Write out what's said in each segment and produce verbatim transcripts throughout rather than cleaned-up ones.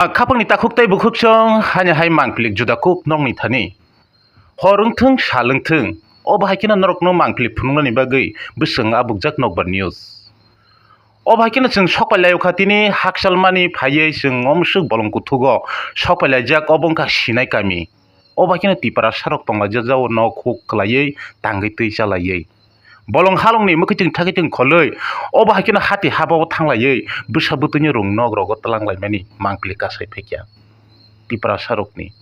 Khapangni takhuk tei bukhuk chwng, hani hai mangpili juda kuk nokni thani. Hor wngthung, sal wngthung, obo hai kheno norokno mangpili phunuknani bagwi bwswng abukjak Nokbar News. Obo hai kheno chwng sokpai laio kha tini hakchalmani phaiwi chwng omswk bolong kuthugo sokpai laijak, obo wngkha Sinai kami. Obo hai kheno Tiprasarok tonglaijak jao nok huk kwlaiwi tangwi twi chalaiwi. Bolong halongni mwkhwtwng thakitwng kholwi obo hai kheno hati habao thanglaiwi bwsa bwtwini rung nok rogo twlang laimani mangpili kasai phaikha Tiprasarokni.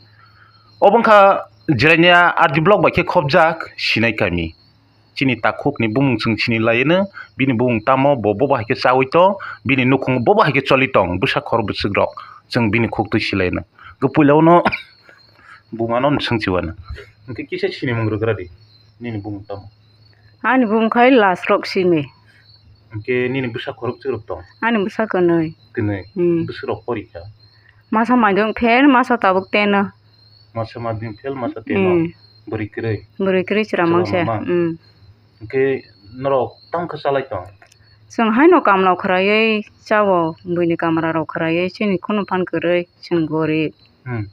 Obo wngkha Jirania R D block bai khe khopjak Sinai kami. Chini takhukni bumung chwng sini laino, bini bumung tamo, bo bobo hai khe chaui tong, bini nukhung bobo hai khe choli tong, bwsa khor bwswk rok chwng bini khuk twi si laino. Puila uno bumano swng chiwano. Hwnkhe kisa sinimung rwgra di, nini bumung tamo? Ani bumung khai last rok simi. Hwnkhe nini bwsa khorok chwrwk tong? Ani bwsa kwnwi. Kwnwi? Hmm. Bwswk rok pori kha? Masa maidung fail, masa tabuk teno. Masa maidung fail, masa teno. Hmm. Bwrwi kwrwi? Bwrwi kwrwi chwramang se. Chwramang ma? Hmm. Hwnkhe norok tamo khe chalai tong? Chwng haino kamrok khwraiwi chao, buini kamrarok khwraiwi, chini khunu phan kwrwi, chwng gorib. Hmm.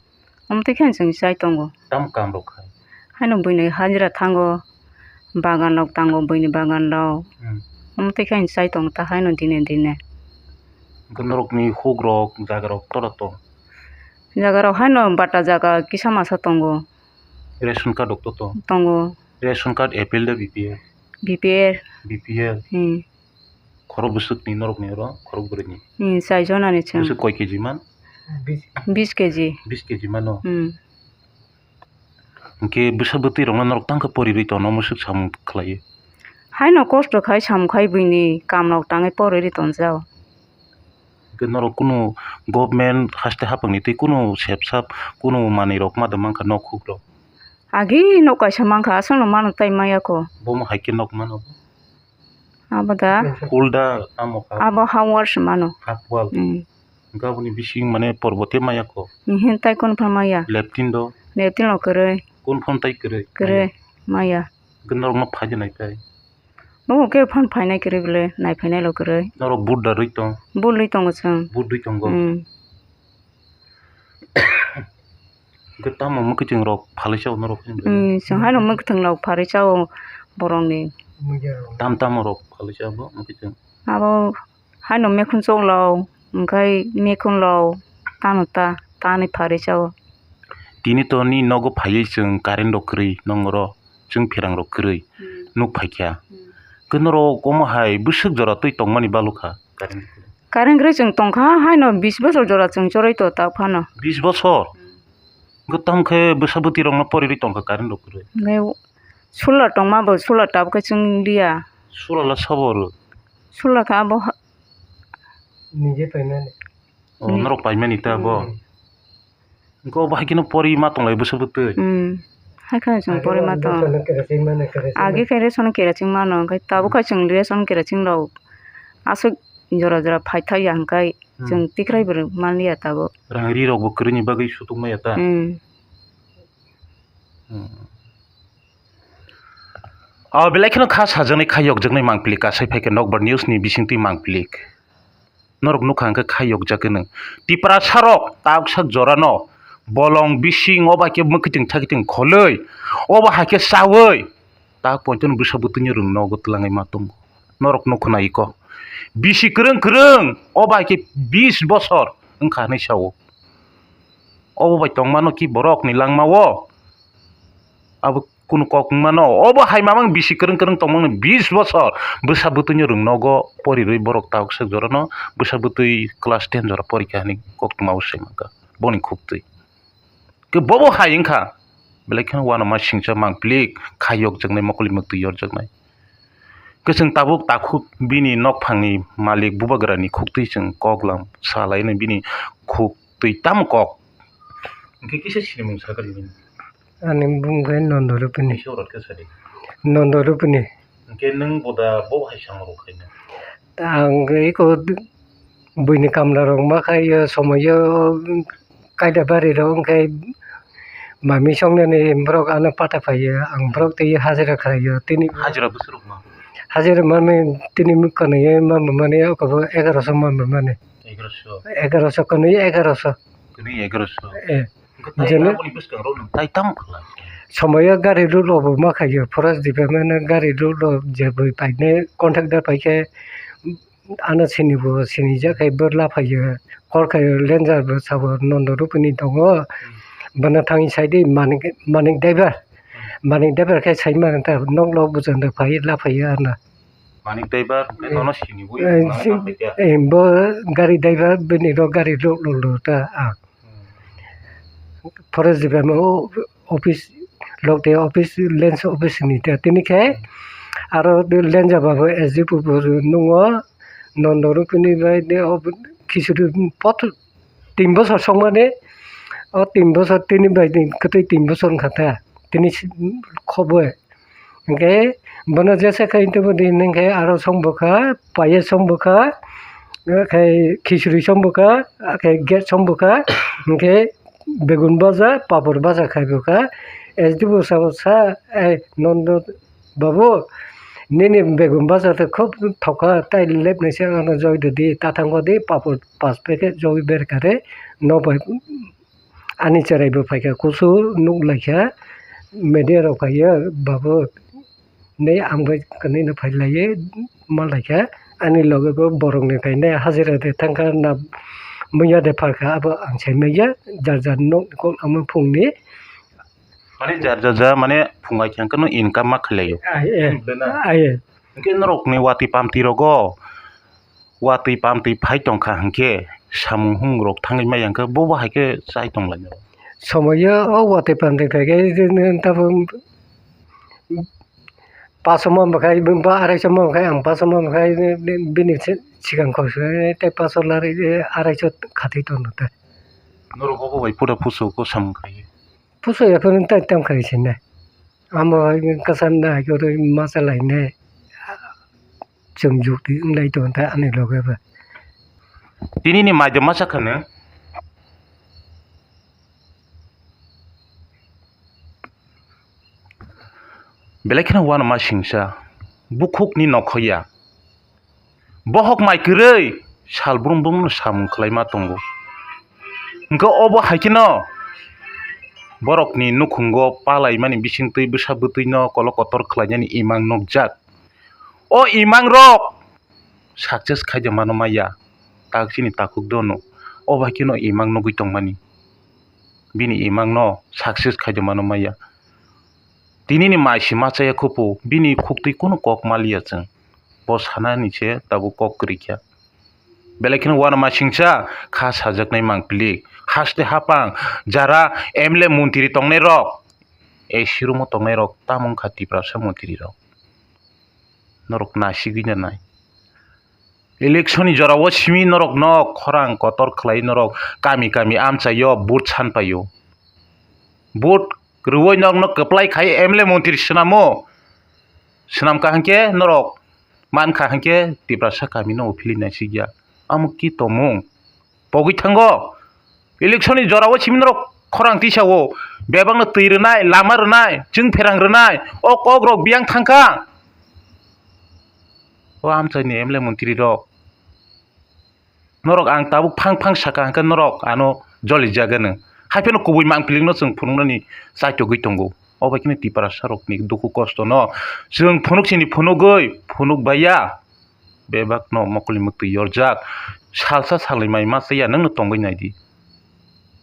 Omtwi khe chwng chai tongo. Tamo kam rok khai? Haino buini hajira thango, bagan rok tango buini bagan rok. Hmm. Omtwi khe chai tongo ta haino dine dine. Hwnkhe norokni huk rok, jaga rok tora tong? Jaga rok haino bata jaga kisa masa tongo. Ration card rok to tong? Tongo. Ration card A P L da B P L? B P L. B P L. Hmm. Khorok bwswkni norokni oro, khorok bwrwini? Hmm, chai jonani chwng. Bwswk koi K G man? Bis K G. Bis K G mano? Hmm. Hwnkhe bwsa bwtwi rokno norok tang khe poriwi tongno mwswk samung khlaiwi? Haino kosto khai samung khai buini kamrok tangwi poriwi tonjao. Hwnkhe norok kunu government haste haphangni twi kunu sepsap kunu manwi rok ma da mankha nok huk rok? Agi nok kaisa mankha, aswkno mano tai maya kho. Bomo hai khe nok mano? Abo da? School da tamo kha? Abo half wall se mano. Half wall. Hmm. Hwnkhe aboni bising mane porbote maya kho? Ihin tai kunu phan maya. Latrine do? Latrine rok kwrwi. Kunu phan tai kwrwi? Kwrwi maya. Hwnkhe norokno phaidi naiphai? Bo khe phan phainai kwrwi bwle, naiphainai rok kwrwi. Norok vote da rwi tong? Vote rwi tongo chwng. Vote rwi tongo? Hmm. Hwnkhe tamo mwkhwtwng rok phalwi chao norok? Hmm, chwng haino mwkhwtwng rok phalwi chao borokni. Tam tamo rok phalwi chao bo mwkhwtwng? Abo haino mekhun choklao, hwnkhe mekhun rok tamo ta, tani phalwi chao. Tini to ni nogo phaiwi chwng current rok kwrwi nongro, chwng pherang rok kwrwi. Hmm. Nuk phaikha. Hmm. Khe norok omo hai bwswk jora twi tongmani balukha? Current kwrwi chwng tongkha, haino bis bosor jora chwng chorwi to ta phano. Bis bosor? Hwnkhe tamo khe bwsa bwtwi rokno poriwi tongkha current rok kwrwi? Hwnkhe solar tongma bo solar tabukhe chwng liya. Solar la sabo rw? Solar khe abo ha- Nije paimani. O, ni- norok paimani ta bo? Hmm. Hwnkhe obo hai kheno pori ma tonglai bwsa bwtwi? Hmm. Hai kheno chwng pori ma tong. Agi khe ration kerosene mano, hwnkhe tabuk khai chwng ration kerosene rok aswk jora jora phai thai ya, hwnkhe chwng tikrai bo manliya tabuk. Rang ri rok bo kwrwini bagwi sutuk maya ta? Hmm. Hmm. O belai kheno kha sajaknai, kha yokjaknai mangpili kasai phaikha Nokbar News ni bisingtwi mangpili. Norok nukha hwnkhe kha yokjak hwnwi. Tiprasarok taksak jorano bolong bising obo hai khe mwkhwtwng thakitwng kholwi obo hai khe chawi tak poito bwsa bwtwini rwng nogo twlangwi ma tongo. Norok nukho nai kho. Bisi kwrwng kwrwng obo hai khe bis bosor wngkha hwnwi sao. Obo bai tongmano ki borokni langmao? Abo kunu kok wngmano? Obo hai mamang bisi kwrwng kwrwng tongmani bis bosor bwsa bwtwini rwng nogo porirwi borok tabuk sak jorano bwsa bwtwi class ten jora porikha hwnwi koktwmao sai mankha boni khuktwi. Khe bobo hai wngkha, belai kheno uanama singcha mangpili kha yokjaknai, mokoli mwktwi yorjaknai. Khe chwng tabuk takhuk bini nokphangni malik bubagrani khuktwi chwng koklam salaino bini khuktwi tamo kok. Hwnkhe kisa sinimung sakha di bini? Ani bumung khe Nondo Rupini. Kisa urat khe sadi. Nondo Rupini. Hwnkhe nwng boda bo hai samung rok khaina? Ang eko buini kamla rok ma khai o, somoio kaida bari rok wngkhai mami songnani borok ano pata phaio, ang borok tei hajira khlaio tini. Hajira bwswk rok ma? Hajira mami tini kanwi ma mani oko bo egaroso ma mani. Egaroso. Egaroso kanwi egaroso. Kwrwi egaroso. Eh, hwnkhe tai jene aboni bwskango nwng tai tamo khlai? Somoyo gari road rok bo ma khaio, forest department no gari road rok je bui paine contractor paikhe, ano sini bo sinijak khai bo laphaio, kor khaio, lenjar bo sabo nondo rupini tongo, bono thangwi saidi manik, manik driver, manik driver khe sai mano ta nok lok bwchang rok phai laphaio ano. Manik driver, eh, nono sini bo, eh, nono si-, tamo khaikha. Eh, bo gari driver, bini rok gari rok lo lo ta ang. Forest department o office, lok de office, lands office ni ta tini khe, aro lenja babu S D P bo nungo, nondo rupini bai de o kisuri pot tin bosor songmani, o tin bosor tini bai ni kwtwi tin bosor wngkha ta, tini si-, khoboi. Hwnkhe bono jesa khai tongmani hwnkhe aro song bwkha, payas song bwkha, khe khichuri song bwkha, khe gate song bwkha, hwnkhe begun baja, papor baja khai bwkha. S D O sabo sa, "Ei, nondo babu, nini begun baja to khub thokha, tai lepnai se ano joi dodi, ta thango di, papor pas packet joi berkha re, no bai." Ani cherai bo phaikha, kusu nuk laikha, media rok phaiya, babu, nei ang bai kwnwi no phai laiwi ma laikha, ani loge bo borok ni phainai hajira de thangkha na muiya de phalkha, abo ang sai manya, jar jar nok kok amo phung ni. Mane jar jar ja, mane phung ai khe no income ma khlai o. Ai, eh, ai, eh. Hwnkhe norok ni watwi pamtwi rogo, watwi pamtwi phai tongkha hwnkhe, samung humung rok thangwi maya hwnkhe, bo bo hai khe chai tonglainai. Somoyo o watwi pamtwi phaikhe, tabuk paso ma bwkhai, ba araiso ma bwkhai, ang paso ma bwkhai, bini sikang khoroksa tei paso larwi araiso khatwi tongno ta. Norok obo bai pura pusu ko samung khai. Pusu ya phone ta tam khai sinai. Amo kwcham da, masa lainai. Chwng jukti wnglai tongo ta ani loge bo. Tini ni mai de masa khano. Belai kheno uanama singsa. Bukhuk ni nokhoya. Bohok mai kwrwi sal brum brum no samung khlai ma tongo. Hwnkhe obo hai kheno borok ni nukhungo palai mani bisingtwi bwsa bwtwi no kolok kotor khlai nani imang nukjak. O imang rok success khai de mano maya, tak chini takhuk dono, o bai kheno imang nugwi tongmani, bini imang no success khai de mano maya. Tini ni mai se ma chaya khupu, bini khuktwi kunu kok ma liya chwng, bo sana ni se tabuk kok kwrwi kha. Belai kheno uanama singsa kha sajaknai mangpili, haste hapang jara M L A montri tongnai rok, A C room o tongnai rok tamo wngkha Tiprasa montri rok. Norok nasigwi nanai. Election ni jora o simi norok no khorang kotor khlai norok kami kami amchai o vote san pai o. Vote rwui norok no kwplai khai M L A montri swnam o. Swnam kha hwnkhe norok man kha hwnkhe Tiprasa kami no uphilwi naisikya. Amo ki tongmung? Pogwi thango. Election ni jora o simi norok khorang tisa o, bebak no twi rwnai, lama rwnai, chwng pherang rwnai, o kok rok biyang thangkha. O amchai ni M L A montri rok, norok ang tabuk phang phang saka hwnkhe norok ano joli jagano. Haiphano kubui mangpiling no chwng phunuknani chaitogwi tongo. O bai kheno Tiprasa rok ni dukhu kosto no chwng phunuk sini phunugwi phunuk baiya. Bebak no mokol ni mwktwi yorjak. Salsa salnwi mai ma chaya nwng no tongwi nai di.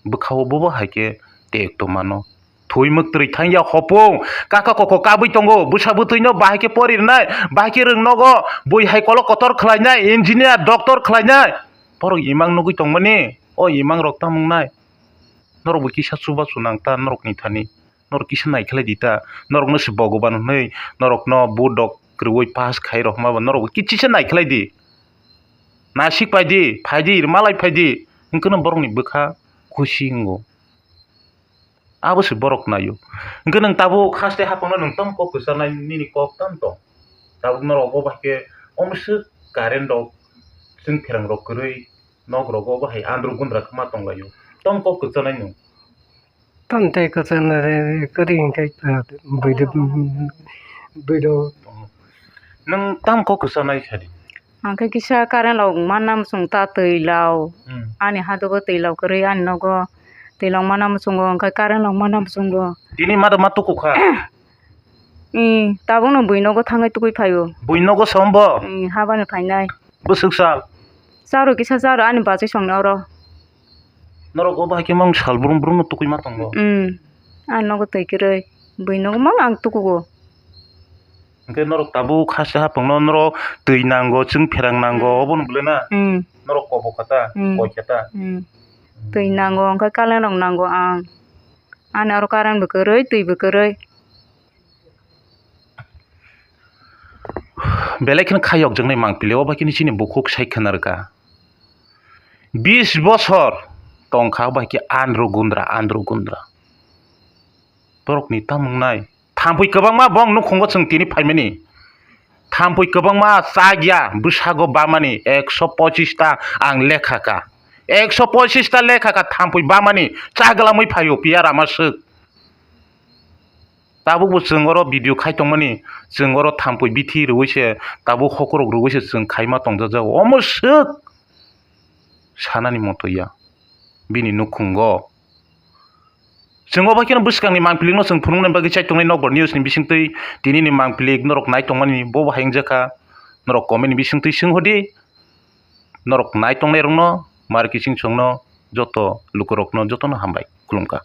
Bwkha o bobo hai khe tek tongmano. Thwi mwktwi thangya hopung. Kaka koko kabwi tongo. Bwsa bwtwi no bahai khe pori rwnai. Bahai khe rwng nogo. Bui hai kolok kotor khlai nai. Engineer, doctor khlai nai. Borok imang nugwi tongmani. O imang rok tamo wngnai. Norok bo kisa chubachu nang ta norok ni thani. Norok kisa naikhlai di ta, norokno se Bhogoban hwnwi norokno vote rok kwrwi pass khai rok hwnba bo norok bo kichisa naikhlai di. Nasik pai di, phai di, malai phai di, hwnkhe no borokni bwkha khusi wngo. Abo se borok naio. Hwnkhe nwng tabuk haste haphangno nwng tamo kok kwcharnai nini kok tamo tong. Tabuk norok bo bahai khe omo swk current rok chwng pherang rok kwrwi nok rogo bahai andro gundra khe ma tonglaio. Tamo kok kwcharnai nwng. Tamo tei kwchangna re, kwrwi hwnkhe, ah, bwrwi, bwrwi rok. Nwng tamo kok kwchanai sadi? Ang khe kisa current rok manna muchung ta twi lao. Hmm. Ani hadugo twi lao kwrwi ani nogo twi lao manna muchungo, hwnkhe current rok manna muchungo. Tini ma ma tuku kha? Ee, tabukno bui nogo thangwi tukui phaio. Bui nogo sombo? Ee, habani phainai. Bwswk sal? Charo kisa charo ani bachai songni oro. Norok obo hai khe mang sal brum brum no tukui ma tongo? Hmm, ani nogo twi kwrwi. Bui nogo mang ang tukugo. Hwnkhe norok tabuk haste haphangno norok twi nango, chwng pherang nango, hmm, obono bwle na? Hmm. Norok kobo kha ta, hmm, koi kha ta? Hmm. Twi nango, hwnkhe current rok nango ang. Ani oro current bo kwrwi, twi bo kwrwi. Belai kheno khayokjaknai mangpili, obo khe chini bukhuk sai khna rwkha. Bis bosor tongkha, obo hai khe andro gundra, andro gundra. Borokni tamung nai. Thampui kwbangma bong nukhungo chwng tini phaimani. Thampui kwbangma chagya, bwsago bamani ekso pochis ta ang lekha kha. Ekso pochis ta lekha kha thampui bamani, chaglamwi phaio piya rama swk. Tabukbo chwng oro video khai tongmani, chwng oro thampui bithi rwui se, tabuk hokrok rwui se chwng khaima tongjajago. Omo swk sanani moto ya bini nukhungo. Chwng obo kheno bwskangni mangpilikno chwng phunuknani bagwi chai tongnai Nokbar News ni bisingtwi. Tinini mangpilik norok nai tongmani bobo hai wngjakha, norok comment ni bisingtwi swng hodi. Norok nai tongnairokno, Mar Kising chwngno, joto lukurokno jotono hambai khulumkha.